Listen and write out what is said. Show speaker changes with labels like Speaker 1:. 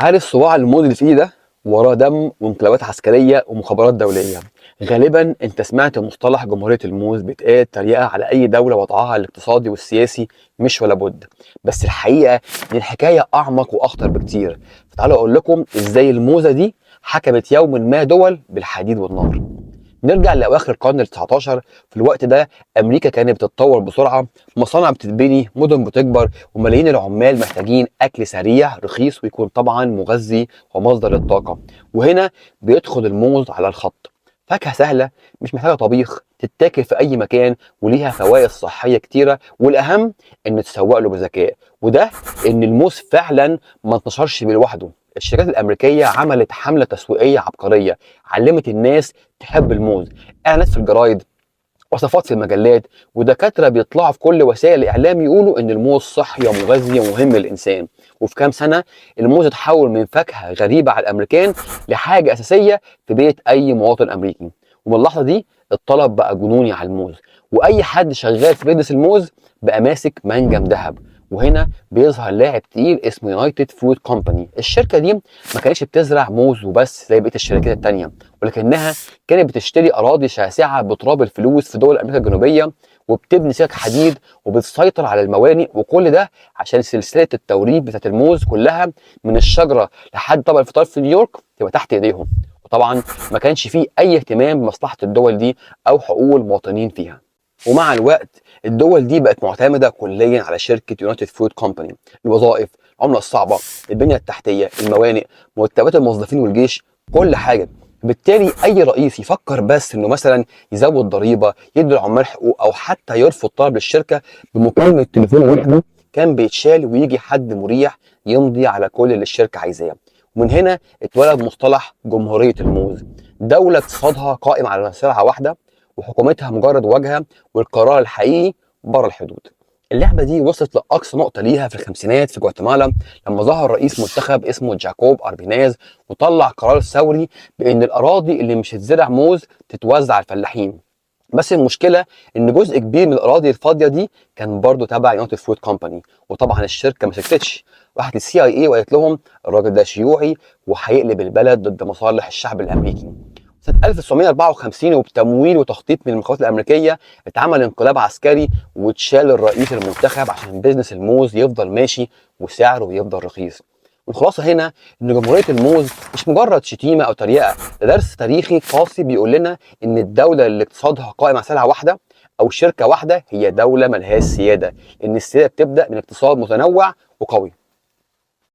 Speaker 1: عارف صباع الموز اللي في ايدي ده وراه دم وانقلابات عسكرية ومخابرات دوليه. غالبا انت سمعت مصطلح جمهورية الموز بيتقال تريقه على اي دولة وضعها الاقتصادي والسياسي مش ولا بد، بس الحقيقة ان الحكاية اعمق واخطر بكتير. فتعالوا اقول لكم ازاي الموزه دي حكمت يوما ما دول بالحديد والنار. نرجع لاواخر القرن ال 19. في الوقت ده امريكا كانت بتتطور بسرعه، مصانع بتتبني، مدن بتكبر، وملايين العمال محتاجين اكل سريع رخيص ويكون طبعا مغذي ومصدر للطاقة. وهنا بيدخل الموز على الخط، فاكهة سهلة مش محتاجه طبيخ، تتاكل في اي مكان، وليها فوائد صحية كتيره، والاهم ان تسوق له بذكاء. وده ان الموز فعلا ما انتشرش لوحده. الشركات الامريكية عملت حمله تسويقية عبقرية علمت الناس تحب الموز، اعلانات في الجرايد، وصفات في المجلات، ودكاترة بيطلعوا في كل وسائل الاعلام يقولوا ان الموز صحي ومغذي ومهم للانسان. وفي كام سنة الموز اتحول من فاكهة غريبة على الامريكان لحاجة اساسية في بيت اي مواطن امريكي. ومن اللحظة دي الطلب بقى جنوني على الموز، واي حد شغال في business الموز بقى ماسك منجم ذهب. وهنا بيظهر لاعب تقيل اسمه United Fruit Company. الشركة دي ما كانتش بتزرع موز وبس زي بقية الشركات التانية، ولكنها كانت بتشتري اراضي شاسعه بتراب الفلوس في دول امريكا الجنوبية، وبتبني سكك حديد، وبتسيطر على الموانئ، وكل ده عشان سلسلة التوريد بتاعت الموز كلها من الشجرة لحد طبق الفطار في نيويورك تبقى تحت ايديهم. وطبعا ما كانش فيه اي اهتمام بمصلحة الدول دي او حقوق المواطنين فيها. ومع الوقت الدول دي بقت معتمدة كليا على شركة United Fruit Company. الوظائف، العملة الصعبه، البنية التحتيه، الموانئ، مرتبات الموظفين والجيش، كل حاجه. بالتالي اي رئيس يفكر بس انه مثلا يزود ضريبه، يدي العمال حقوق، او حتى يرفض طلب للشركة بمكالمه تليفون واحدة، كان بيتشال ويجي حد مريح يمضي على كل اللي الشركة عايزاه. ومن هنا اتولد مصطلح جمهورية الموز، دولة اقتصادها قائم على سلعه واحدة وحكومتها مجرد واجهه، والقرار الحقيقي بره الحدود. اللعبة دي وصلت لاقصى نقطة ليها في الخمسينات في جواتيمالا، لما ظهر رئيس منتخب اسمه جاكوب اربيناز وطلع قرار ثوري بان الاراضي اللي مش هتزرع موز تتوزع على الفلاحين. بس المشكلة ان جزء كبير من الاراضي الفاضيه دي كان برضه تبع United Fruit Company. وطبعا الشركة ما سكتتش، راحت لل CIA وقالت لهم الراجل ده شيوعي وهيقلب البلد ضد مصالح الشعب الامريكي. سنة 1954 وبتمويل وتخطيط من المخابرات الأمريكية اتعمل انقلاب عسكري واتشال الرئيس المنتخب عشان business الموز يفضل ماشي وسعره يفضل رخيص. والخلاصة هنا إن جمهورية الموز مش مجرد شتيمة أو تريقة، ده درس تاريخي قاسي بيقول لنا إن الدولة اللي اقتصادها قائم على سلعة واحدة أو شركة واحدة هي دولة ملهاش سيادة، إن السيادة بتبدأ من اقتصاد متنوع وقوي.